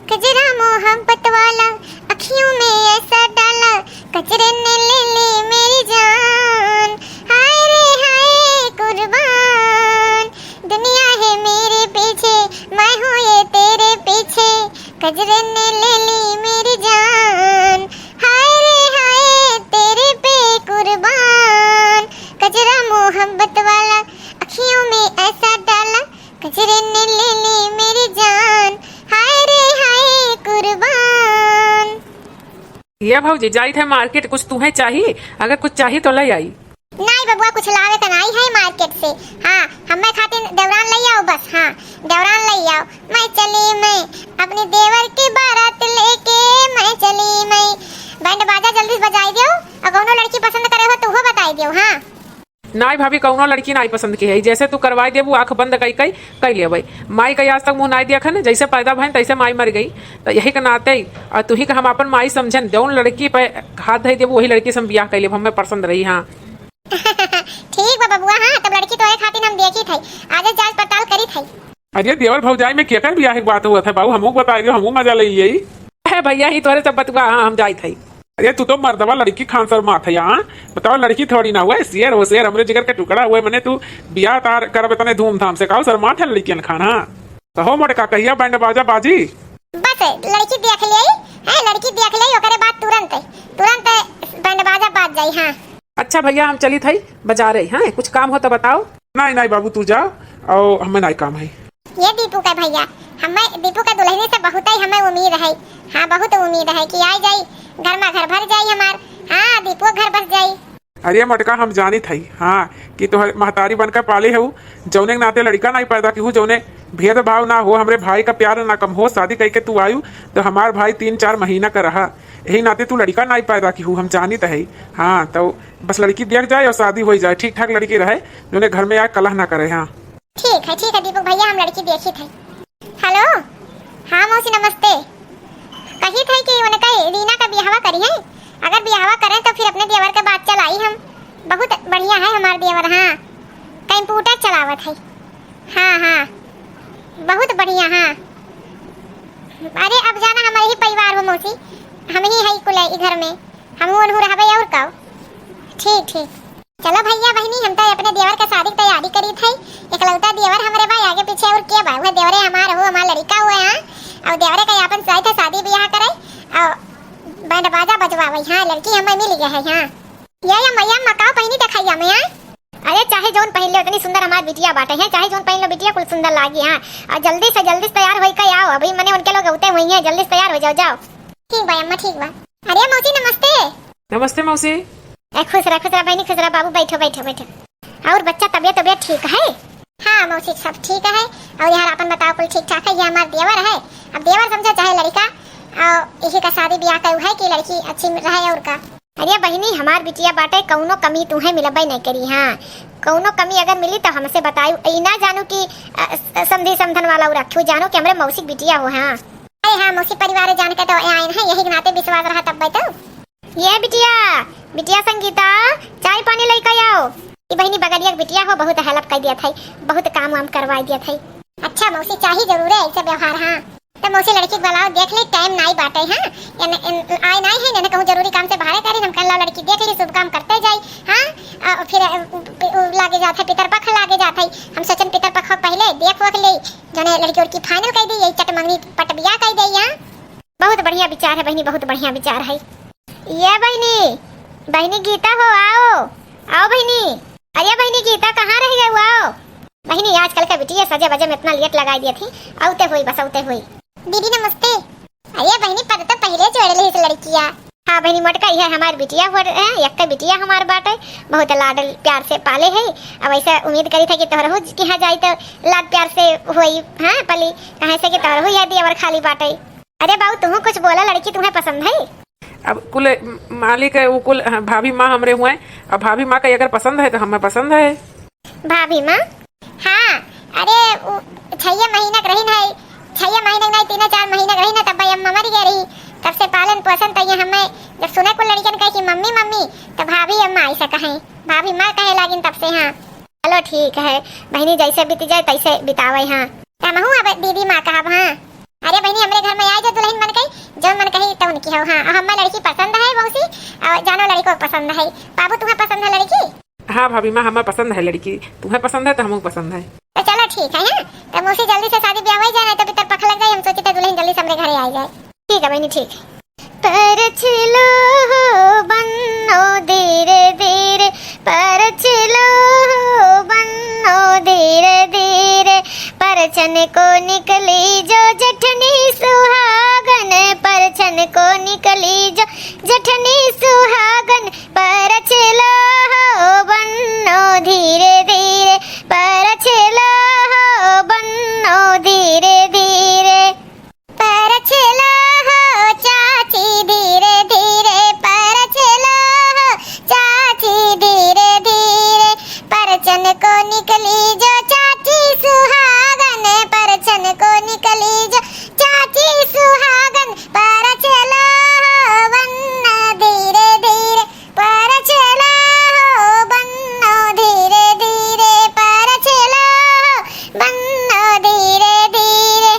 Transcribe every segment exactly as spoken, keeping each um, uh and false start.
कजरा मोहब्बत वाला अखियों में ऐसा डाला, कजरे ने ले ली मेरी जान। हाय रे हाय कुर्बान, दुनिया है मेरे पीछे, मैं हूँ ये तेरे पीछे। कजरे ने ले ली मेरी जान, हाय रे हाय तेरे पे कुर्बान। कजरा मोहब्बत वाला अखियों में ऐसा डाला, कजरे ने ले ली मेरी जान, हाय रे हाय कुर्बान। ये भौजी, जाइत है मार्केट, कुछ तुहे चाही? अगर कुछ चाही तो ले आई। नाई बबुआ, कुछ लावे का नाई है मार्केट से। हाँ, हमें खातिर देवरान ले आओ बस। हाँ, देवरान ले आओ। मैं चली मैं अपने देवर की बारात लेके, मैं चली मैं। बैंड बाजा जल्दी से बजाई दियो, और कौनो लड़की पसंद करे हो तो वो बताई दियो। हाँ। नाई भाभी, कौनो लड़की नाई पसंद की है, जैसे तू करवाई देबू, आँख बंद कई कई कई लेबै। माई का आज तक मुँह नाई देखन, जैसे पैदा भइन तैसे माई मर गई, तो यही के नाते और तुही का हम अपन माई समझन, जौन लड़की पे हाथ धई देबू वही लड़की से हम बियाह कई लेब, हमें पसंद रही। हाँ। ठीक बा बबुआ, हाँ, तब लड़की तोरे खातिर हम देखी थे, आज जांच पड़ताल करी थे। अरे देवर भौजाई में केकर बियाह के बात हुआ था बाबू, हमहू बताई दियो, हमहू मजा ले यही। है भैया, ही तोरे सब बतुआ, हाँ, हम जाई थे। अरे तू तो मर्दवा लड़की खान शर्मात है यहाँ, बताओ लड़की थोड़ी ना हुआ, शेर हो शेर, हमरे जिगर के टुकड़ा हुआ, मने तू बियाह तार करब इतने धूमधाम से, काऊ शर्मात है लड़कियन खान, हाँ। तो हो मोटका, कहिया बैंड बाजा बाजी? बस लड़की देख ले, है लड़की देख ले, ओकरे बाद तुरंत, तुरंत बैंड बाजा बाज जाई। हाँ। अच्छा भैया, हम चली थई बाजारे, हाँ, कुछ काम हो तो बताओ। नहीं नहीं बाबू, तू जाओ, और हमें नहीं काम है। ये दीपू का भैया, हमें दीपू का दुल्हनी से बहुत ही हमें उम्मीद है। हाँ, बहुत उम्मीद है कि आई जाई, घर में घर भर जाई हमार। हाँ, दीपू घर बस जाई। अरे मटका, हम जानित हई, हाँ, कि तोहर महतारी बनकर पाले हऊ, जौने के नाते लड़का नहीं पैदा की हूँ, जौने भेदभाव ना हो, हमरे भाई का प्यार ना कम हो, शादी करके तू आयु तो हमार भाई तीन चार महीना का रहा, यही नाते तू लड़का नहीं पैदा की हूँ, हम जानित हई। हाँ, तो बस लड़की देख जाए और शादी हो जाए, ठीक ठाक लड़की रहे, जौने घर में आए कलह ना करे। हाँ। ठीक है, ठीक है दीपक भैया, हम लड़की देखी थे। हेलो, हाँ मौसी नमस्ते। कही थे कि उनका रीना का बियाहवा करी है, अगर बियाहवा करें तो फिर अपने देवर के बात चलाई हम। बहुत बढ़िया है हमार देवर, हाँ, कंप्यूटर चलावत है। हाँ हाँ, बहुत बढ़िया। हाँ, अरे अब जाना हमारे ही परिवार हो मौसी, हम ही है कुल ई घर में, हम ओनहु रहबे और का। ठीक ठीक। चलो भैया बहिनी, हम तो अपने देवर के शादी की तैयारी करी थे, इकलौता देवर हमरे बा, आगे पीछे और के बा, वह देवरे हमार हो, हमार लड़का हुआ है, और देवरे का अपन साथ है शादी ब्याह करे, और बैंड बाजा बजवावे। हाँ, लड़की हमें मिल गया है। हाँ, ये या मैया मकाओ पहनी देखा या मैं। अरे चाहे जौन पहन ले, उतनी सुंदर हमार बिटिया बाटे है, चाहे जौन पहन लो बिटिया, कुल सुंदर लागी। हाँ, और जल्दी से जल्दी से तैयार होई के आओ, अभी मने उनके लोग उते हुई हैं, जल्दी से तैयार हो जाओ, जाओ। ठीक बा अम्मा, ठीक बा। अरे मौसी नमस्ते। नमस्ते मौसी। ए, खुश रह, खुश रह बहनी, खुश रह बाबू, बैठो, बैठो, बैठो। और बच्चा तबियत, तबियत ठीक है? हाँ मौसी, सब ठीक है। और यार अपन बताओ, कुल ठीक ठाक है? ये हमार देवर है, अब देवर समझो चाहे लड़का, और इसी का शादी ब्याह करू है कि लड़की अच्छी रहे और का। अरे बहिनी, हमार बिटिया बाटे, कौनो कमी तुहे मिलबे नहीं करी। हाँ, कौनो कमी अगर मिली तो हमसे बताई, ई ना जानू कि अ, स-, समधी समधन वाला उ रखू, जानो कि हमरे मौसी के बिटिया हो। हाँ। अरे हाँ मौसी, परिवार जान के तो आए हैं, यही के नाते विश्वास रहा तब तो। ये बिटिया, बिटिया संगीता, चाय पानी लेके आओ। ई बहिनी बगलिया के बिटिया हो, बहुत हेल्प कर दिया था, बहुत काम वाम करवा दिया था। अच्छा मौसी, चाही जरूर है ऐसे व्यवहार। हाँ, तो मौसी लड़की के बुलाओ, देख ले टाइम नाई बाटे। हाँ, एन, एन, आए नाई है, इन्हें कहूँ जरूरी काम से बाहर करी, हम कहला लड़की देख ली, शुभ काम करते जाई। हाँ, आ, फिर अ, पि-, उ, लागे जात है, पितर पख लागे जात है, हम सोचन पितर पख पहले देख वख ले, जने लड़की उड़की फाइनल कर दी, यही चट मंगनी पट बियाह कर दे। हाँ, बहुत बढ़िया विचार है बहिनी, बहुत बढ़िया विचार है। ये बहिनी, बहिनी गीता हो, आओ, आओ बहिनी। अरे बहिनी गीता, कहाँ रह गए, आओ। बहिनी, आजकल का बिटिया सजे बजे में इतना लेट लगाई दिया थी, औते हुई, बस औते हुई। दीदी नमस्ते। अरे बहिनी, पद तो पहले जोड़ ली इस लड़किया। हाँ बहिनी, मोटका यह हमार बिटिया हो रहे, यक्का बिटिया हमार बाटे, बहुत लाड प्यार से पाले है। अब ऐसा उम्मीद करी था कि तोहरहू के यहाँ जाई तो लाड प्यार से होई, हाँ, पली, कहे से कि तोहरहू यह दिया और खाली बाटे। अरे बाऊ, तुहू कुछ बोला, लड़की तुम्हें पसंद है? अब कुल मालिक है, वो कुल, हाँ, भाभी माँ हमरे हुए, अब भाभी माँ का अगर पसंद है तो हमें पसंद है। भाभी माँ? हाँ, अरे उ छह महीना के रही ना, छह महीना के नहीं, तीन चार महीना के रही ना, तब भाई अम्मा मर गई रही। तब से पालन पोषण तो ये हमें, जब सुने कुल लड़कियन कहे कि मम्मी मम्मी, तो भाभी अम्मा ऐसा कहें, भाभी माँ कहे लागिन तब से। हाँ। चलो ठीक है बहिनी, जैसे बीती जाए तैसे बितावे। हाँ, हमहू अब दीदी माँ कहब। हाँ, अरे बहिनी, हमरे घर में आए जो दुल्हन कि हो, हाँ, हमें लड़की पसंद है मौसी, और जानो लड़को पसंद है। बाबू, तुम्हें पसंद है लड़की? हाँ भाभी माँ, हमें पसंद है लड़की, तुम्हें पसंद है तो हमको पसंद है। तो चलो ठीक है, हाँ, तो मौसी जल्दी से शादी ब्याह हो जाए, तो भीतर पख लग जाए, हम सोची तो दुल्हन जल्दी से हमरे घरे आ जाए। ठीक है बहनी, ठीक। परछलो हो बन्नो धीरे धीरे, परछलो हो बन्नो धीरे धीरे, परछन को निकली जो जेठनी सुहागन, परछन को निकली जो जेठनी सुहागन, परछलो हो बन्नो धीरे धीरे, परछलो हो बन्नो धीरे धीरे। परछलो हो चाची धीरे धीरे, परछलो हो चाची धीरे धीरे, परछन को निकली जो चाची सुहागन, परछन को निकली जो चाची सुहागन, परछलो हो बन्नो धीरे धीरे, परछलो हो बन्नो धीरे धीरे, परछलो हो बन्नो धीरे धीरे।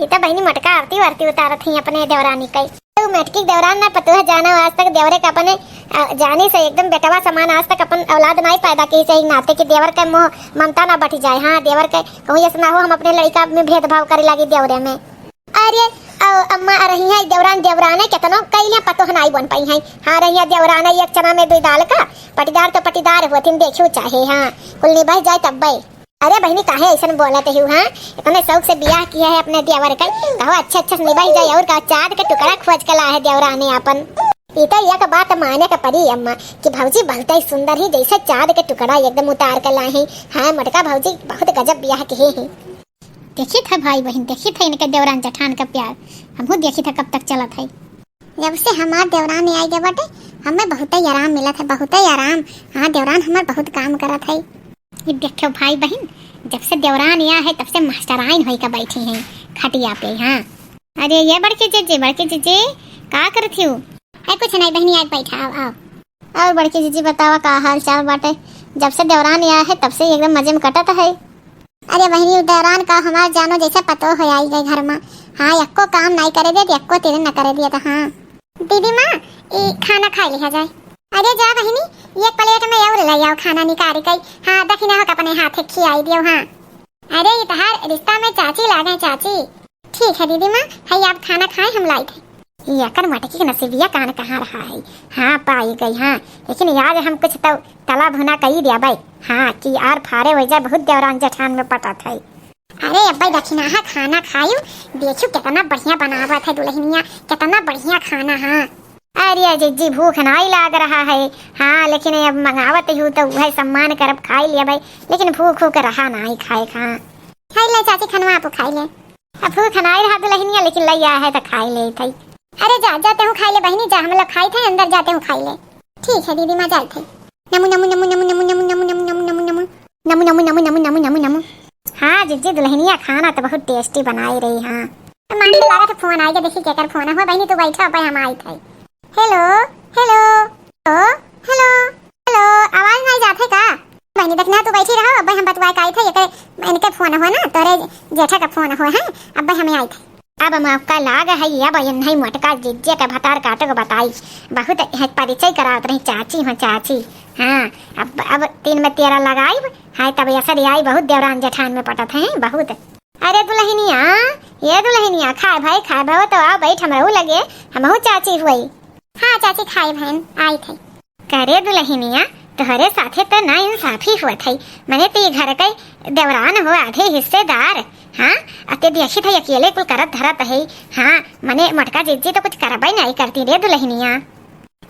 ई त बहिनी मोटका आरती वारती उतारत ही अपने देवरानी कई। तो मोटकी देवरान ना पतोह जाना आज तक देवरे का अपने, अ, जानी से एकदम बेटवा समान आज तक अपन औलाद नाई पैदा की से नाते कि देवर के मोह ममता ना बटी जाए। हाँ, देवर के कहूँ ऐसा ना हो हम अपने लड़का में भेदभाव करे लागी देवरे में। अरे, अ, अम्मा आ रही है देवरान, देवरान है कितनो कई लिया पतोह नाई बन पाई है। हाँ, रही है देवरान है एक चना में दुई दाल का, पटीदार तो पटीदार होथिन देखियो चाहे। हाँ, कुल निभाई जाए तब्बे। अरे बहिनी, काहे ऐसन बोलत हऊ, हाँ? इतने शौक से बियाह किया है अपने देवर का, कहो अच्छे अच्छे से निभाई जाए, और का चाँद के टुकड़ा खोज के ला है देवरानी आपन। ई तो एक बात माने के पड़ी अम्मा कि भौजी बहुत ही सुंदर ही, जैसे चाँद के टुकड़ा एकदम उतार के ला है। हाँ, मोटका भौजी बहुत गजब बियाह किए हैं। देखी था भाई बहिन, देखी था इनके देवरान जेठान का प्यार, हमहू देखी था कब तक चलत है। जब से हमार देवरान आई गए बाटे, हमें बहुत ही आराम मिलत है, बहुत ही आराम। हाँ, देवरान हमार बहुत काम करत है। ये देखो भाई बहिन, जब से देवरान आया है, तब से मास्टराइन होई का बैठी हैं खटिया पे। हाँ, अरे ये बड़के जीजी, बड़के जीजी, का करत हो? अरे कुछ नहीं बहिनी, आज बैठा, आओ, आओ। और बड़के जीजी बतावा, का हाल चाल बाटे? जब से देवरान आया है, तब से एकदम मजे में कटत है। अरे बहिनी, उ देवरान का हमार जानो जैसे पतोह हो आई गई घर में। हाँ, एक्को काम नाई करे देत, एक्को तेरे न करे देत। हाँ दीदी माँ, ई खाना खाई लिहा जाए। अरे जा बहिनी, एक प्लेट में और ले आओ खाना निकाल के। हाँ, दखिना हो के अपने हाथे खियाई दियो। हाँ, अरे ई तहार रिश्ता में चाची लागे चाची। ठीक है दीदी माँ, है आप खाना खाए, हम लाई थे। ई एकर मटकी के नसीबिया कान कहाँ रहा है। हाँ, पाई गई। हाँ, लेकिन आज हम कुछ तो तला भुना कई देबै। हाँ, कि आर फारे हो जाए, बहुत देवरान जेठान में पटत है। अरे अब्बे दखिनाहा खाना खायू, देखू कितना बढ़िया बनावत है दुल्हनिया, कितना बढ़िया खाना। हाँ, अरे जीजी, भूख नाई लाग रहा है। हाँ, लेकिन अब मंगावत हूँ तो वह सम्मान करब, खाई लेबै, लेकिन भूख उख रहा नाई खाए का। खाई ले चाची, खनवा आप खाई ले। अब भूख नाई रहा दुल्हनिया, लेकिन लैया है तो खाई ले थई। अरे जा, जाते हूँ खाई ले बहिनी, जा, हम लोग खाई थे, अंदर जाते हूँ खाई ले। ठीक है दीदी माँ, जाए थे। नमु नमु नमु नमु नमु नमु नमु नमु नमु नमु नमु नमु नमु नमु नमु नमु नमु। हाँ जीजी, दुल्हनिया खाना तो बहुत tasty बनाई रही। हाँ, मामी के लागत है फोन आई गया, देखी केकर फोन है। हो बहिनी, तू बैठा, अब्बे हम आई थे। हेलो, हेलो, हेलो, हेलो, हेलो, आवाज नहीं जात है का? बहिनी देखना, तू बैठी रहो, अब्बे हम बतवाए का आई थे, एकर, इनके फोन हो ना, तोरे जेठा का फोन हो है, अब्बे हमें आई थे। अब मौका लाग है, अब इन्हीं मोटका जिज्जे के भतार काटो के बताई, बहुत है परिचय करावत रही, चाची हो चाची। हाँ, अब, अब तीन में तेरह लगाई है, तब असर आई, बहुत देवरान जेठान में पटत है बहुत। अरे दुल्हनिया, ये दुल्हनिया, खाए भाई, खाए भाई, तो आओ बैठ हमहू लगे, हमहू चाची हुई। हाँ चाची, खाए भाई, आई थे। करे दुल्हनिया, तोहरे साथे तो ना इंसाफी हुआ थई, मने ती घर के देवरान हो, आधे हिस्सेदार। हाँ, अते देखी थे अकेले कुल करत धरत है। हाँ, मने मोटका जिज्जी तो कुछ करबे नहीं करती रे दुल्हनिया।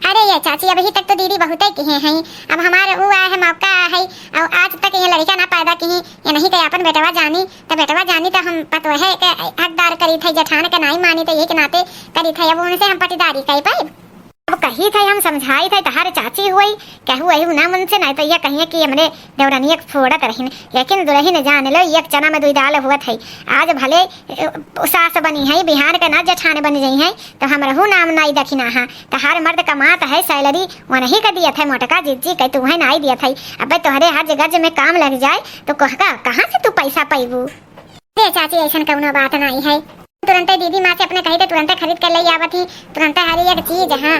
अरे ये चाची, अभी तक तो दीदी बहुते किहे हैं, अब हमार उ आए है, मौका आए है, और आज तक ये लड़का ना पैदा किही, ये नहीं कहे अपन बेटवा जानी, तो बेटवा जानी तो हम पतोहे के हकदार करी थे, जेठान के नाई मानी तो ये के नाते करी थे, अब उनसे हम पटीदारी कई पाइब। अब कही थे, हम समझाई थे, तहार चाची हुई, कहू अहू ना मन से, नहीं तो ये कहिए कि हमरे देवरनिया के फोड़त रहिन, लेकिन दुल्हन जान लो, एक चना में दुई दाल हुआ थे। आज भले, अ, सास बनी है, बिहान के ना जेठान बन जाई है, तो हमरहू नाम नाई दखिना है। तहार मर्द कमात है, salary वनही के दियत है, मोटका जिज्जी के तुहै नाई दियत है। अबे तोहरे हर्ज गर्ज में काम लग जाए, तो कहका, कहाँ से तू पैसा पैबू? दे चाची, ऐसन कौनो बात नाई है। तुरंते दीदी माँ से अपने कही दे, तुरंते खरीद के ले आवत ही, तुरंते हर एक चीज, हाँ।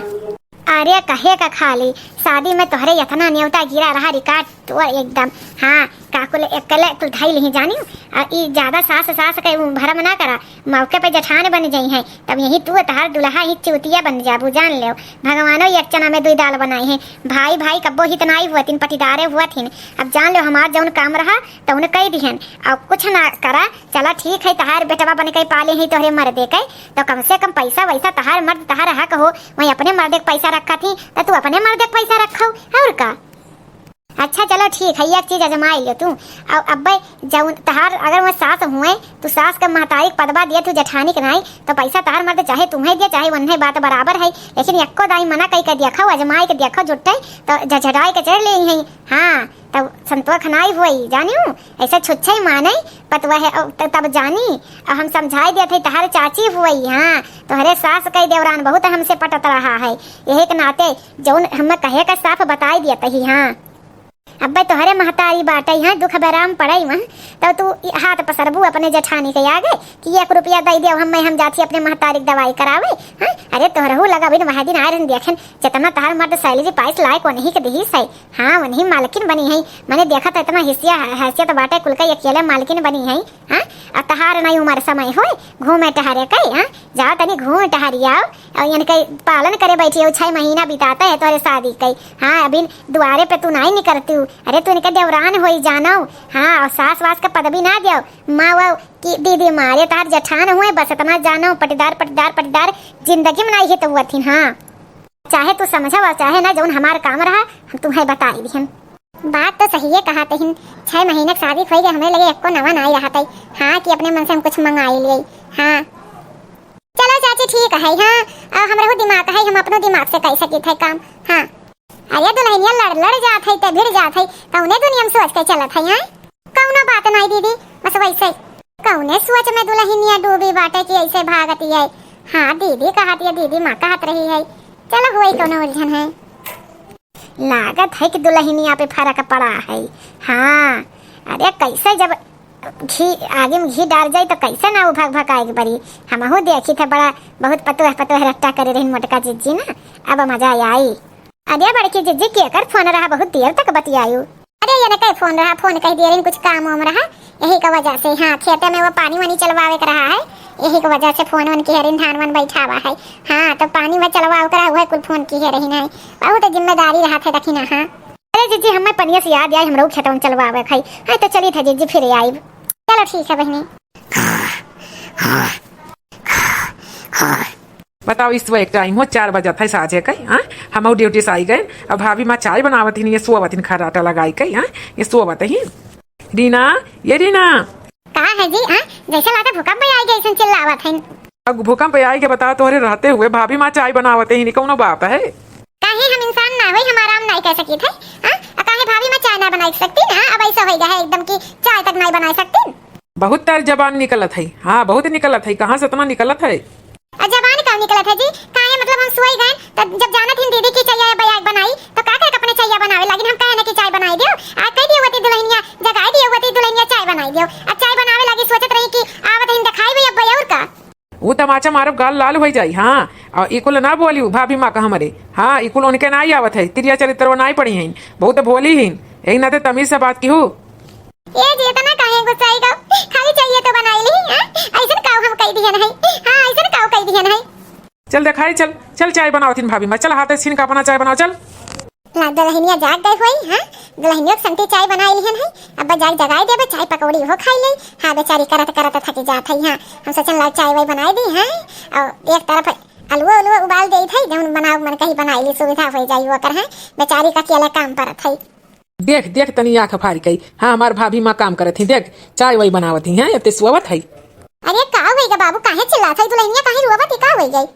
अरे कहे का खाली, शादी में तोहरे इतना नेवता गिरा रहा, record तोर एकदम। हाँ, काकुल एकले कुल धई लिही जानियो। आ ई ज्यादा सास, सास के भरम ना करा, मौके पे जेठान बन जइहैं, तब यही तू तहार दुल्हा ही चूतिया बन जाबू, जान लेव। भगवानो एक चना में दुई दाल बनाई है, भाई भाई कब्बो हित नाई हुअतिन, पटीदारे हुअतिन। अब जान लेव हमार जौन काम रहा तौन कई दिहन, और कुछ ना करा। चला ठीक है, तहार बेटवा बन के पाले ही तोहरे मर्दे के, तो कम से कम पैसा वैसा तहार मर्द तहार हक हो, वहीं अपने मर्दे के पैसा रखा थी, तो तू अपने मर्दे के पैसा रखो, और का। अच्छा चलो ठीक है, एक चीज आजमाई ले तू। और अब्बे जौन तहार अगर वह सास हुए, तू सास के महतारी के पदवा दिए, तू जेठानी के नाई, तो पैसा तहार मर्द चाहे तुम्हें दिए चाहे वन्हे, बात बराबर है, लेकिन एक्को दाई मना कई के देखो, आजमाई के देखो जुट्टे, तो झझड़ाई के चढ़ ले हैं। हाँ, तब संतोख नाई हुई जानियो, ऐसे छुच्छे माने पतवा है, और त-, तब जानी, और हम समझाई देत है तहार चाची हुई। हाँ, तोहरे सास के देवरान बहुत हमसे पटत रहा है, यही के नाते जौन हम कहे का साफ बताई देत ही। हाँ, अब्बे तोहरे महतारी बाटे, हाँ, दुख बेराम पड़े वहाँ, तब तू ई हाथ पसरबू अपने जेठानी के आगे कि एक रुपया दे दे, हम, मैं, हम जाथी अपने महतारी के दवाई करावे। हाँ, अरे तोहरहू लगा बिन वह दिन आए रहन देखेन, जितना तहार मर्द सैलरी पाइस लायक वनही के दिहिस है। हाँ, वनही मालकिन बनी है, मने देखा तो इतना हिस्सिया, हैसियत बाटे कुल के, अकेले मालकिन बनी है। हाँ, आ तहार नहीं उमर समय होए घूमे टहरे के। हाँ, जाओ तनी घूम टहरी आओ, और इनके पालन करे बैठी हो, छह महीना बिताता है तोरे शादी के। हाँ, अभी दुआरे पे तू नहीं निकलती हूँ। अरे तू इनके देवरान होई जानो। हाँ, और सास वास का पदवी ना दियो, माँ वो कि दीदी माँ, अरे तार जेठान हुए, बस इतना जानो, पटीदार, पटीदार, पटीदार, जिंदगी में नहीं हित हुआ थी। हाँ, चाहे तू समझा और चाहे ना, जौन हमार काम रहा, हम तुम्हें बताई दिहन। बात तो सही है कहा तहिन, छह महीने के शादी खोई के हमें लगे एको नवा नहीं रहा तई। हाँ, कि अपने मन से हम कुछ मंगाई लिए। हाँ, चलो चाची ठीक है। हाँ, आ, हमरहु दिमाग है, हम अपनो दिमाग से कई सकित है काम। हाँ, अरे दुल्हनिया लड़ लड़ जात है, ते भिड़ जात है, कौने दुनिया में सोच के चलत है? हाँ, कौनो बात नहीं दीदी, बस वैसे कौने सोच में दुल्हनिया डूबी बाटे कि ऐसे भागती है। हाँ, दीदी कहत है, दीदी माँ कहत रही है। चलो, हुई कौनो उलझन है। लागत है कि दुल्हनिया पे फर्क पड़ा है। हाँ, अरे कैसे जब घी, आगे में घी डाल जाई तो कैसे ना वो भक भकाए के पड़ी। हमहू देखी थे बड़ा, बहुत पतोह पतोह रट्टा करे रही मोटका जिज्जी ना, अब मजा आई। अरे बड़की जिज्जी केकर फोन रहा, बहुत देर तक बतियायु। अरे ये न कई फोन रहा, फोन कह दिए रही कुछ काम वाम रहा, यही का वजह से। हाँ, खेते में वो पानी वानी चलवावे के रहा है, यही का वजह से फोन वोन किहे रही, धान वान बैठावा है। हाँ, तो पानी वह चलवावे के रहा, वह कुल फोन किहे रही नहीं, बहुत जिम्मेदारी रहा थे दखिना। हाँ, अरे जिज्जी, हमें पनिया से याद आई, हमरो खेतवन चलवावे खाई। हाँ, तो चली था जिज्जी, फिर आइब। चलो ठीक है बहनी। बताओ, इस वो एक टाइम हो, चार बजत है साझे के। हाँ, हम ड्यूटी से आई गए, अब भाभी माँ चाय बनावत ही नहीं, ये सोवत ही खर्राटा लगाई के। हाँ, ये सोवत ही। रीना, ये रीना। का है जी? हाँ, जैसे लागत भूकंप आई गए, ऐसन चिल्लावत है। अब भूकंप आई के बताओ, तोहरे रहते हुए भाभी माँ चाय बनावत ही नहीं, कौनो बात है? काहे हम इंसान ना होई, हम आराम नहीं कर सकी थे? हाँ? आ काहे भाभी माँ चाय ना बनाई सकती ना? अब ऐसा होई गया है एकदम कि चाय तक नहीं बनाई सकती। बहुत तेज जबान निकलत है। हाँ, बहुत निकलत है। कहाँ से इतना निकलत है? आ जबान का निकलत है जी? काहे मतलब हम सोई गए, तो जब जानत ही दीदी की चाय बया-, बनाई, तो का करे अपने चाय बनावे लागिन? हम कहे ना कि चाय बनाई दियो, आ कह दियो होती दुल्हनिया, जगाई दियो होती दुल्हनिया चाय बनाई दियो, आ चाय बनावे लागी सोचत रही कि आवत ही दिखाई भी अब और का। ऊ तमाचा मारब, गाल लाल होइ जाई। हाँ, अउ ई कुल ना बोलिउ भाभी माँ का हमरे। हाँ, ई कुल उनके नाई आवत है, तिरिया चरित्र नाई पड़ी हैं, बहुत भोली हैं, यही नाते तमीज से बात किहु। ए जी, इतना काहे गुस्साई गो? खाली चाहिए तो बनाई ली, हाँ? ऐसन काउ हम कई दिहन है? हाँ, ऐसन काउ कई दिहन है? चल देखाई, चल, चल चाय बनावत हिन भाभी माँ, चल हाथे छीन का अपना चाय बनाओ, चल। ला, दुल्हनिया जाग गई होई, हाँ? दुल्हनियों के संती चाय बनाई लिहन है, अब जाग जगाई देबे, चाय पकौड़ी हो खाई ले। हाँ, बेचारी करत करत थकी जात है, हाँ। हम सोचन ला चाय वाय बनाई दी, हाँ? और एक तरफ अलुओ अलुओ उबाल देई थे, जौन बनाओ मन कही बनाई ली, सुविधा हो जाई ओकर, हाँ? बेचारी का अकेले काम परत है। देख, देख तनी आँख फारी कई, हाँ, हमार भाभी माँ काम करत ही, देख, चाय वाय बनावत ही, हाँ, अब ते सोवत है। अरे का होई गा बाबू, काहे चिल्लात है? दुल्हनिया काहे रोवत ही, का होई गई?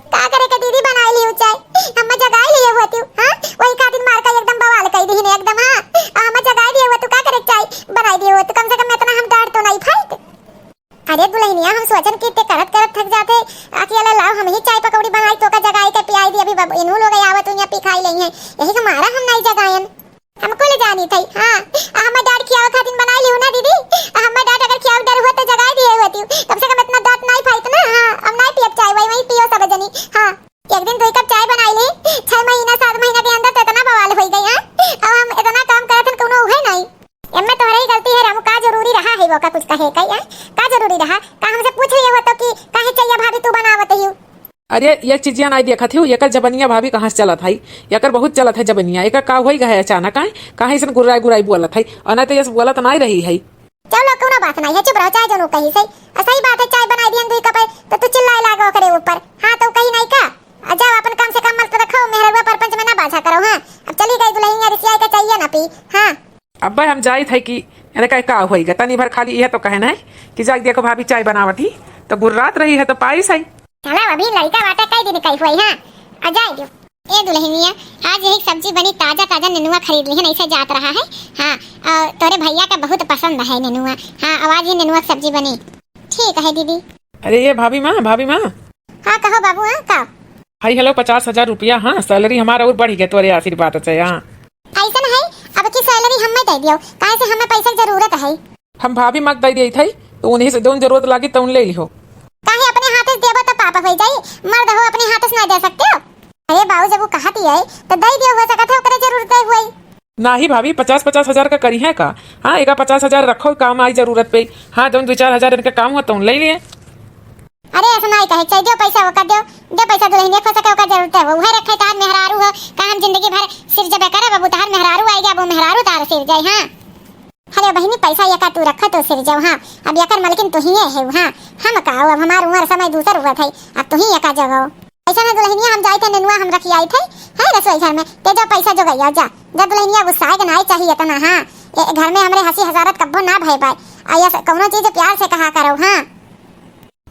का करे के दीदी, बनाई लियो चाय, हम्मा जगाई लिए हुआ तू, हाँ? वही खातिर मार का एकदम बवाल कई दिहिन एकदम, हाँ? आ हम्मा जगाई दिए हुआ तू, का करे चाय बनाई दिए हुआ तू, कम से कम इतना हम डांट तो नहीं खाइत। अरे दुल्हनिया, हम सोचन कि ते करत करत थक जाते, अकेले लाओ हम ही चाय पकौड़ी बनाई, तो का जगाई के पियाई दी, अभी बब-, इनू लोग आवत हुई पी खाई लेई हैं, यही के मारा हम नहीं जगायन। हमको ले जानी थी, हाँ। आ, हमें डांट खियावे खातिर बनाई लिहू ना दीदी। आ, हमें डांट अगर खियावे डर हुआ तो जगाई दिए होती। कम से कम इतना डांट नहीं फाइत ना, हाँ। हम नहीं पियब चाय वाय, हाँ, एक दिन दुई कप चाय बनाई ली, छह महीना, सात महीना के अंदर तो इतना बवाल होई गई, हाँ? अब हम इतना काम करत हन, कौनो उहे नहीं। एमे तोहरे ही गलती है रामू, का जरूरी रहा है वो का कुछ कहे का, हैं? का जरूरी रहा? का हमसे पूछ लिया हो तो कि काहे चाहिए भाभी तू बनावत ही? अरे, ये चीजिया नहीं देखत ही, एकर जबनिया भाभी कहाँ से चलत है? एकर बहुत चलत है जबनिया, एकर का होई गए अचानक, हैं? काहे ऐसन गुर्राई गुर्राई बोलत है? और नहीं तो ये बोलत नहीं रही है। चलो, कौनो बात नहीं है, चुप रहो, चाहे जौन कही सही। आ, सही बात है, चाय बनाई दिहन दुई कप है, तो तू चिल्लाए लागो ओकरे ऊपर। हाँ, तो कही नहीं का? आ, जाओ, अपन कम से कम मत रखो, मेहररुआ परपंच में ना बाझा करो। हाँ, अब चली गई दुल्हनिया, रिसियाई का चाहिए ना पी। हाँ। अब्बे हम जाइत है कि एने का, का होई गा, तनी भर खाली यह तो कहना है कि जाके देखो भाभी चाय बनावत ही, तो गुर्रात रही है तो पाई सही। चला, अभी लड़का बाटे, कई दिन कई हुई। हाँ, आ जाए दो। ए दुल्हनिया, आज यही सब्जी बनी, ताजा ताजा नेनुआ खरीद लिहन, ऐसे जात रहा है। हाँ, और तोरे भैया का बहुत पसंद है नेनुआ। हाँ, अब आज ही नेनुआ की सब्जी बनी। ठीक है दीदी। अरे ये भाभी माँ, भाभी माँ। हाँ, कहो बाबू। हाँ, का? हाय हेलो, पचास हजार रुपया। हाँ, सैलरी हमारा और बढ़ गया तोरे आशीर्वाद से। हाँ, ऐसन है, अब की सैलरी हमें दे दियो, काहे से हमें पैसा की जरूरत है। हम भाभी माँ के दे देत है, तो उन्हीं से जौन जरूरत लागी तौन ले लिहो। काहे अपने हाथ से देबो तो पाप हो जाई, मर्द हो अपने हाथ से ना दे सकते हो। अरे बाबू, जब वो कहत ही है तो दे दियो, हो सकत है ओकरे जरूरत है हुई। नाही भाभी, पचास पचास हजार का करी है का? हाँ, एका पचास हजार रखो, काम आई जरूरत पे। हाँ, जौन दो चार हजार इनका काम हो तौन ले लिए। अरे ऐसा नहीं कहे, चाहिए दो पैसा ओका दो, दो पैसा दुल्हनिया खो सके ओका जरूरत है, वो उहे रखे तार मेहरारू हो, का हम जिंदगी भर सिर जबे करे बाबू, तार मेहरारू आई गया, वो मेहरारू तार सिर जाए। हाँ। अरे बहिनी, पैसा एका तू रखो तो सिर जाओ। हाँ, अब एकर मलकिन तू ही है। हाँ, हम का, अब हमार उम्र समय दूसर हुआ था, अब तू ही एका जगह। ऐसा ना दुल्हनिया, हम जाए थे नेनुआ हम रखी आई थे, है रसोई घर में, ते जा पैसा जो गया, जा, जा दुल्हनिया, गुस्सा के ना चाहिए इतना। हाँ, ए घर में हमरे हंसी हजारत कब्बो ना भय पाए। आ ये कौनो चीज प्यार से कहा करो। हाँ।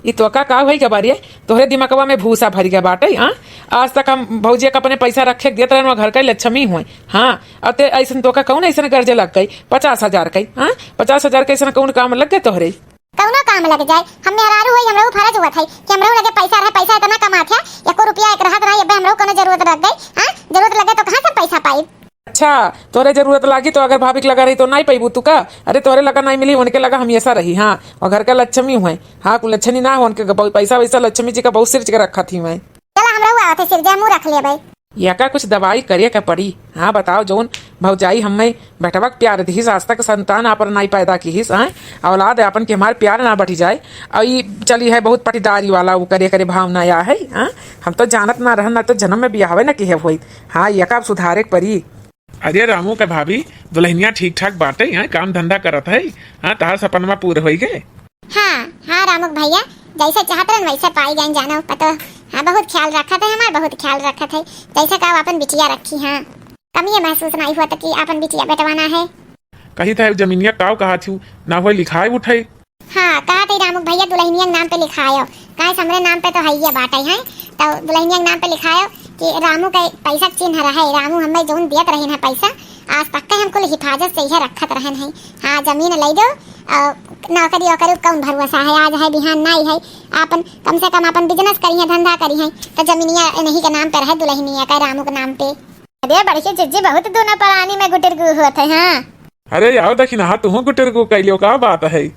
ई तोका का होई गबा रे? तोहरे दिमगवा में भूसा भर गया बाटे, हाँ? आज तक हम भौजिया का अपने पैसा रखे के देत रहन, वहाँ घर का लक्ष्मी हुए, हाँ? अब ते ऐसन तोका कौन ऐसन कर्ज लग गई? पचास हजार का, हाँ? पचास हजार का ऐसन कौन काम लग गए तोहरे? कौनो काम लग जाए, हम मेहरारू होई, हमरो फर्ज हुआ था कि हमरो लगे पैसा रहे, पैसा इतना कमात है, एको रुपया एक रहत रहे, अबे हमरो कोनो जरूरत लग गई, हाँ? जरूरत लगे तो कहाँ से पैसा पाई? अच्छा, तोहरे जरूरत लागी तो अगर भाभी के लगा रही तो नहीं पैबू तू का? अरे तोहरे लगा नहीं मिली, उनके लगा हमेशा रही। हाँ, और घर का लक्ष्मी हुए। हाँ, कुल लक्ष्मी ना हो, उनके ब-, पैसा वैसा लक्ष्मी जी का बहुत सिर के रखा थी मैं। चला, हमरा हुआ आते सिर जे मुँह रख ले भाई। या का कुछ दवाई करे का पड़ी? हाँ, बताओ, जौन भौजाई हमें बेटवा के प्यार दिहिस, आज तक संतान आपन नहीं पैदा किहिस, हाँ? औलाद आपन के हमार प्यार ना बढ़ी जाए। और ई चली है बहुत पटीदारी वाला, वो करे करे भाव ना आया है, हाँ? हम तो जानत ना रहन, ना तो जन्म में बियाहवे ना किहे होई। हाँ, या का अब सुधारे के पड़ी। अरे रामू के भाभी, दुल्हनिया ठीक ठाक बाटे, हाँ, काम धंधा करत है, हाँ, तहार सपनवा पूर होई गए। हाँ, हाँ रामू के भैया, जैसे चाहत रहन वैसे पाई गए जानो पतो। हाँ, बहुत ख्याल रखत है हमार, बहुत ख्याल रखत है, जैसे का अपन बिटिया रखी। हाँ, कमी ये महसूस नहीं हुआ तो कि अपन बिटिया बेटवाना है। कही था जमीनिया काव कहा थी, ना हुआ लिखाए उठाए। हाँ, कहत ही रामू के भैया दुल्हनिया के नाम पे लिखायो, काहे से हमरे नाम पे तो हइये बाटे हैं, तो दुल्हनिया के नाम पे लिखायो कि रामू के पैसा के चिन्ह रहे, रामू हमें जौन दियत रहिन है पैसा, आज तक के हम कुल हिफाजत से इहे रखत रहन है। हाँ, जमीन ले दो, और नौकरी ओकरी कौन भरोसा है, आज है बिहान नहीं है, आपन कम से कम आपन बिजनेस करी है, धंधा करी है, तो जमीनिया इन्हीं के नाम पे रहे, दुल्हनिया का रामू के नाम पे। अरे बड़की जिज्जी, बहुत दोनों परानी में गुटिरगु होत है। हाँ। अरे आओ दखिनहा, तुहू गुटिरगु कैलियो, का बात है?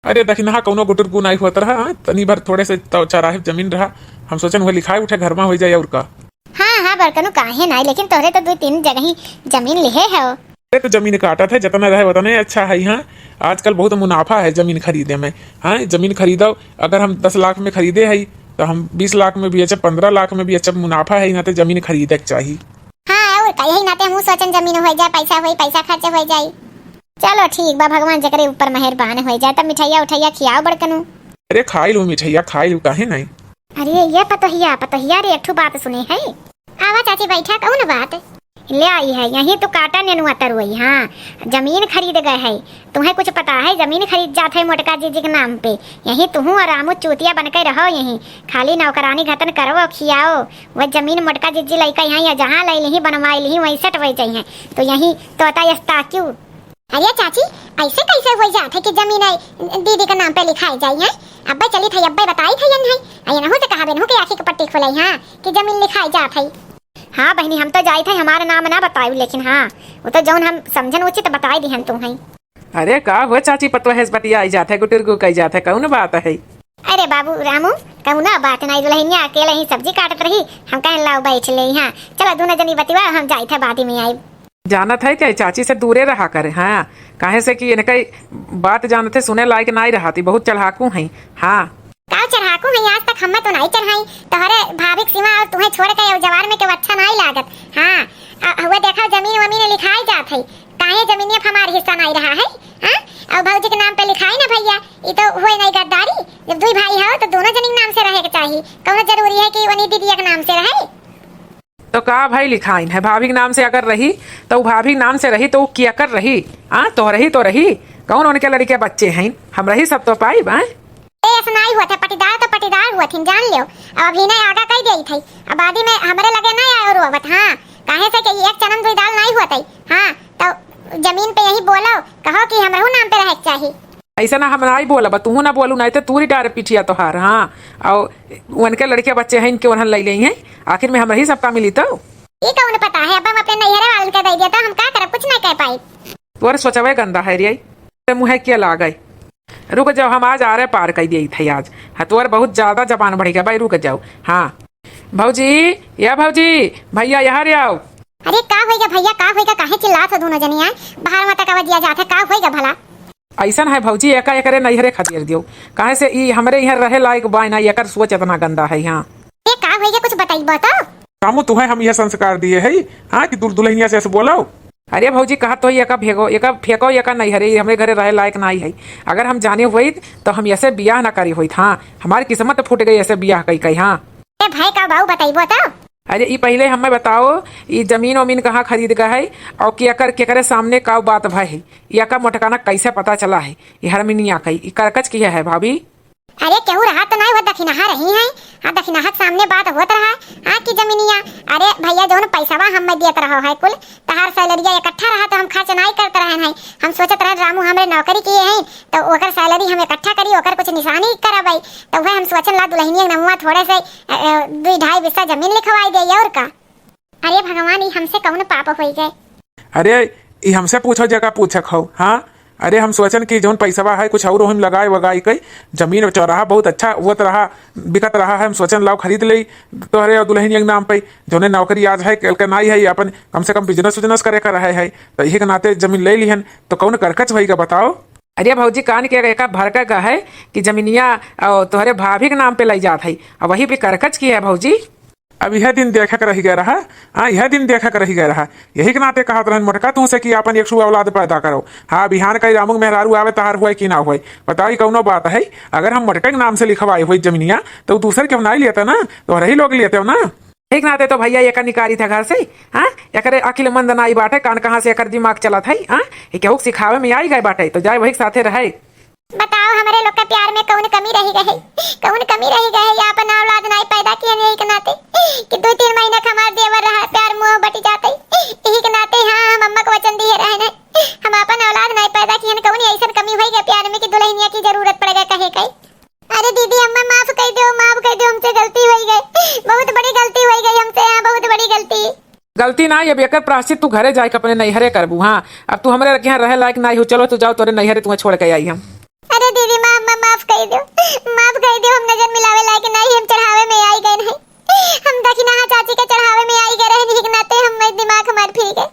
अरे दखिनहा, कौनो गुटिरगु नहीं होत रहा, हाँ? तनी भर थोड़े से तो चराहे जमीन रहा, हम सोचन हुए लिखाए उठे घर में हो जाए और का। हाँ, हाँ, बड़कनू काहे नहीं, लेकिन तोहरे तो दो तीन जगह ही जमीन लिहे हो। अरे तो जमीन काटत है, जितना रहे उतने अच्छा है। हाँ, आजकल बहुत मुनाफा है जमीन खरीदे में। हाँ, जमीन खरीदो, अगर हम दस लाख में खरीदे है तो हम बीस लाख में बेचब, पन्द्रह लाख में बेचब, मुनाफा है, ना तो जमीन खरीदे के चाही। हाँ, और का, यही नाते हमहू सोचन जमीन हो जाए, पैसा होई, पैसा खर्च हो जाए। चलो ठीक बा, भगवान जेकरे ऊपर मेहरबान हो जाए, तब मिठाइया उठाइया खियाओ बड़कनू। अरे खाई लू मिठाइया, खाई लू, काहे नहीं? अरे ये पतोहिया, पतोहिया रे, एक ठो बात सुने है। आवा चाची बैठा, कौन बात? ले आई है, यहीं तो काटा नेनुआ तरुई, हाँ, जमीन खरीद गए है। तुम्हें कुछ पता है, जमीन खरीद जात है मोटका जीजी के नाम पे। यहीं तुहू और रामू चूतिया बन के रहो, यहीं खाली नौकरानी घतन करो और खियाओ। वह जमीन मोटका जीजी लइका यहाँ या जहाँ ले लिही, बनवाई लिही, वहीं सेट हो जाई हैं। तो यहीं तोता यस्ता क्यों? अरे चाची, ऐसे कैसे हो जात है कि जमीन आई दीदी के नाम पे लिखाई जाई है? अब्बे चली थे, अब्बे बताई थे यन है। आ ये नहु से कहा बेनहु के आँखी के पट्टी खुलाई, हाँ, कि जमीन लिखाई जात है। हाँ बहनी, हम तो जाई थे, हमारा नाम ना बतायू, लेकिन हाँ, वो तो जौन हम समझन उचित बताई दिहन तू हैं। अरे का हुआ चाची, पतोहे से बतियाई जात है, गुटिरगु कई जात है, कौन बात है? अरे बाबू रामू, कउनो बात नाई, दुलहिनिया अकेले ही सब्जी काटत रही, हम कहन लाओ बैठ ले। हाँ, चलो दुनो जनी बतिवा, हम जाइत है, बादी में आई। जानत है क्या, चाची से दूरे रहा करे। हाँ, काहे से कि इनका बात जानत है, सुने लायक नाई रहती, बहुत चढ़ाकू हैं। हाँ। का चढ़ाकू हैं, आज तक हमें तो नाई चढ़ाई, तोहरे भाभी के सिवा और तुहें छोड़ के और जवार में केहू अच्छा नाई लागत। हाँ, अ-, हुआ देखा जमीन वमीन लिखाई जात है, काहे जमीनिया पे हमार हिस्सा नाई रहा है? हाँ, और भौजी के नाम पे लिखाई ना भैया, ई तो हुए नाई गद्दारी। जब दुई भाई हो तो दोनों जनी के नाम से रहे के चाही, कउनो जरूरी है कि वनी दीदिया के नाम से रहे? तो का भाई लिखाइन है, भाभी के नाम से अगर रही तो उ भाभी के नाम से रही, तो उ केकर रही? हाँ, तो रही तो रही, कउन उनके लड़के बच्चे हैं, हम रही सब तो पाई बा। ए, ऐसा नाई हुआ था, पटीदार तो पटीदार हुआ थी, जान लियो। अब अभी नहीं आगा कही देई थी, अब बादी में हमरे लगे नहीं आयो रोवत। हाँ, काहे से कि एक चनम दुई दाल नाई हुआ थी। हाँ, तो जमीन पे यही बोलो, कहो कि हमरहू नाम पे रहे के चाही। ऐसा ना हम नाई बोलब, तू ना बोलू, नाई तो तूरी डारे पिठिया तोहार। हाँ, और उनके लड़के बच्चे हैं, इनके उन्हन ले लेई हैं, आखिर में हमरही सबका मिली तो। ई कउन पता है, अब हम अपने नैहरे वालन के दे दिया तो हम का करब, कुछ नहीं कह पाई। तोर सोचवे गंदा है रे, ते मुँहे के लागे। रुक जाओ, हम आज आरे पार कर दिए थे आज। हाँ, तोर बहुत ज्यादा जबान बढ़ गया भाई, रुक जाओ। हाँ भौजी, या भौजी, भैया यहाँ रे आओ। अरे का होइगा भैया, का होइगा, काहे चिल्लात हो दोनों जनी? आए बाहर मत का बजिया जात है, का होइगा भला? ऐसन है भौजी, एका एकरे नैहरे खदेर दियो, काहे से ई हमरे यहाँ रहे लायक बाय ना, एकर सोच इतना गंदा है। हाँ। ए का होइगा, कुछ बताइबो तो? रामू, तुहे हम यह संस्कार दिए है, हाँ, कि दुल-, दुल्हनिया से ऐसे बोलो। अरे भौजी, कहा तो एका फेंको, एका फेंको, एका नैहरे, ई हमरे घरे रहे लायक नाई है। अगर हम जाने होइत तो हम ऐसे बियाह ना करे होइत। हाँ, हमारी किस्मत फूट गई ऐसे बियाह कई कई। हाँ। ए भाई, का बाऊ बताइबो तो? अरे, ई पहिले हमें बताओ, ई जमीन वमीन कहाँ खरीद का है और केकर, केकरे सामने का बात भय है? ई एका मोटकाना कैसे पता चला है? ई हरमिनिया का, ई करकच की है भाभी? अरे, केहू रहा तो नहीं, वो दखिनहा रही है। हाँ, दखिनहा के सामने बात होत रहा। हाँ, की जमीनिया, अरे भैया, जौन पैसवा हमें देत रहो है कुल, तहार सैलरिया इकट्ठा रहा तो हम खर्च नाई करत रहन है। हम सोचत रहन रामू हमरे नौकरी किए हैं तो ओकर सैलरी हम इकट्ठा करी, ओकर कुछ निशानी करबै। तो वह हम सोचन ला दुल्हनिया के नमुआ थोड़े से, अ, अ, दुई ढाई बिस्सा जमीन लिखवाई दे और का। अरे भगवान, ई हमसे कौन पाप होई गए? अरे, ई हमसे पूछो जेका पूछक हो, हाँ? अरे हम सोचन कि जौन पैसवा है कुछ और ओहिम लगाए वगाए के, जमीन चौराहा बहुत अच्छा होत रहा, बिकत रहा है, हम सोचन लाओ खरीद लेई तोहरे और दुल्हनिया के नाम पे। जौने नौकरी आज है, कल के नाई है, अपन कम से कम बिजनेस उजनेस करे का रहे है, तो यही के नाते जमीन ले लिहन, तो कौन करकच होई का बताओ? अरे भौजी, कान के एका भड़का का है कि जमीनिया, अ, तोहरे भाभी के नाम पे लई जात है, और वही पे करकच की है भौजी। अब यह दिन देखे के रह गया रहा, हाँ, यह दिन देखे के रह गया रहा। यही के नाते कहत रहन मोटका तू से कि आपन एक ठो औलाद पैदा करो। हाँ, बिहान कई रामुक मेहरारू आवे, तहार हुए कि ना हुए, बताओ, ई कौनो बात है? अगर हम मोटका के नाम से लिखवाए हुई जमीनिया, तो उ दूसर के नाई लेते ना, तो रही लोग लेते हो ना। ठीक नाते तो भैया एका निकारी था घर से, हाँ, एकरे अकिल मंद नाई बाटे, कान कहाँ से एकर दिमाग चलत है, हाँ, ये केहू के सिखावे में आई गए बाटे, तो जाए वही के साथे रहे। बताओ, हमरे लोग के प्यार में कौन कमी रही गए, कौन कमी रही गए? या अपन औलाद नाई पैदा किए यही के नाते कि दो तीन महीना के हमार देवर रहा, प्यार मोह बटी जाते, यही के नाते, हाँ, हम अम्मा को वचन दिए रहे न, हम अपन औलाद नाई पैदा किए, कौन ऐसन कमी होई गए प्यार में कि दुल्हनिया की जरूरत पड़ गए कहे के? अरे दीदी, अम्मा माफ कर दो, माफ कर दो, हमसे गलती होई गई, बहुत बड़ी गलती होई गई हमसे, हाँ, बहुत बड़ी गलती। गलती ना, अब एकर प्रायश्चित तू घरे जाए के अपने नैहरे करबू। हाँ, अब तू हमरे यहाँ रहे लायक नाई हो, चलो तू जाओ, तोरे नैहरे तुम्हें छोड़ के आई हम। अरे दीदी, मा-, मा-, माफ कर दो, माफ कर दो, हम नजर मिलावे लायक नाई, हम चढ़ावे में आई गए नहीं, हम दखिनहा चाची के चढ़ावे में आई गए रहे, नहीं के नाते हम, दिमाग हमार फिर गए,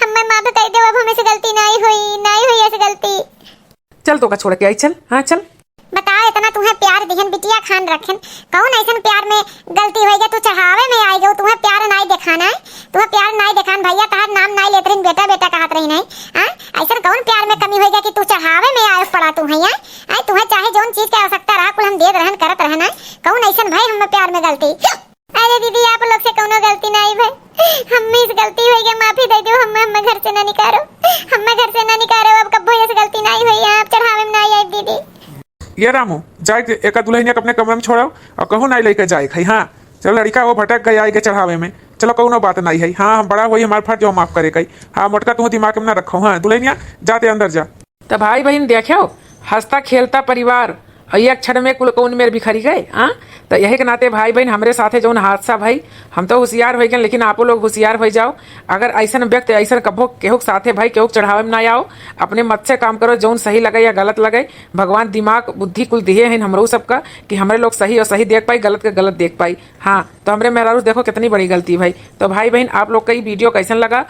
हमें माफ कर दो, अब हमसे गलती नाई हुई, नाई हुई ऐसी गलती। चल, तोका छोड़ के आई, चल, हाँ, चल। बताओ, इतना तुम्हें प्यार दिहन, बिटिया खान रखन, कौन ऐसन प्यार में गलती होई गई? तू चढ़ावे में आई गई, तुम्हें प्यार नाई देखाना है, तुम्हें प्यार नाई देखान भैया, तहार नाम नाई लेत रहीन, बेटा, बेटा कहत रहीन है, हाँ? ऐसन कौन प्यार में कमी होई गई कि तू चढ़ावे में आए पड़ा तू है, हाँ? आए, तुम्हें चाहे जौन चीज के आवश्यकता रहा, कुल हम देत रहन, करत रहन है, कौन ऐसन भाई हमें प्यार में गलती? अरे दीदी, आप लोग से कौनो गलती नाई भई, हम्मे इस गलती होई गई, माफी दे दो हम्मे, हम्मे घर से ना निकारो, हम्मे घर से ना निकारो, अब कब्बो इस गलती नाई होई, आप चढ़ावे में नाई आई दीदी। ये रामू, जाए के एका दुल्हनिया के अपने कमरे में छोड़ो और कहूँ नाई लेके जाए खाई। हाँ, चलो लड़का वो भटक गया आए के चढ़ावे में, चलो कौनो बात नाई है। हाँ, हम बड़ा होई, हमार फर्ज हो माफ करे कई। हाँ, मोटका तू दिमाग में ना रखो। हाँ दुल्हनिया, जाते अंदर जा। त भाई बहिन देख्यो, हँसता खेलता परिवार, और एक क्षण में कुल कौन मेर बिखरी गए, हाँ? तो यही के नाते भाई बहन, हमरे साथे जौन हादसा भाई, हम तो होशियार होइ गए, लेकिन आपो लोग होशियार होइ जाओ। अगर ऐसन व्यक्ति, ऐसन कभो केहू के साथे भाई, केहू के चढ़ावे में ना आओ। अपने मत से काम करो, जौन सही लगे या गलत लगे। भगवान दिमाग बुद्धि कुल दिए हैं हमरो सबका, कि हमरे लोग सही और सही देख पाई, गलत के गलत देख पाई। हाँ, तो हमरे मेहरारू देखो कितनी बड़ी गलती भाई। तो भाई बहन, आप लोग का ये वीडियो कैसन लगा,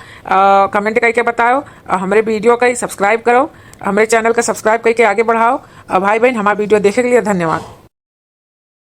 कमेंट करके बताओ, और हमरे वीडियो का सब्सक्राइब करो, हमरे चैनल का सब्सक्राइब करके आगे बढ़ाओ। और भाई बहन, हमारा वीडियो देखे के लिए धन्यवाद।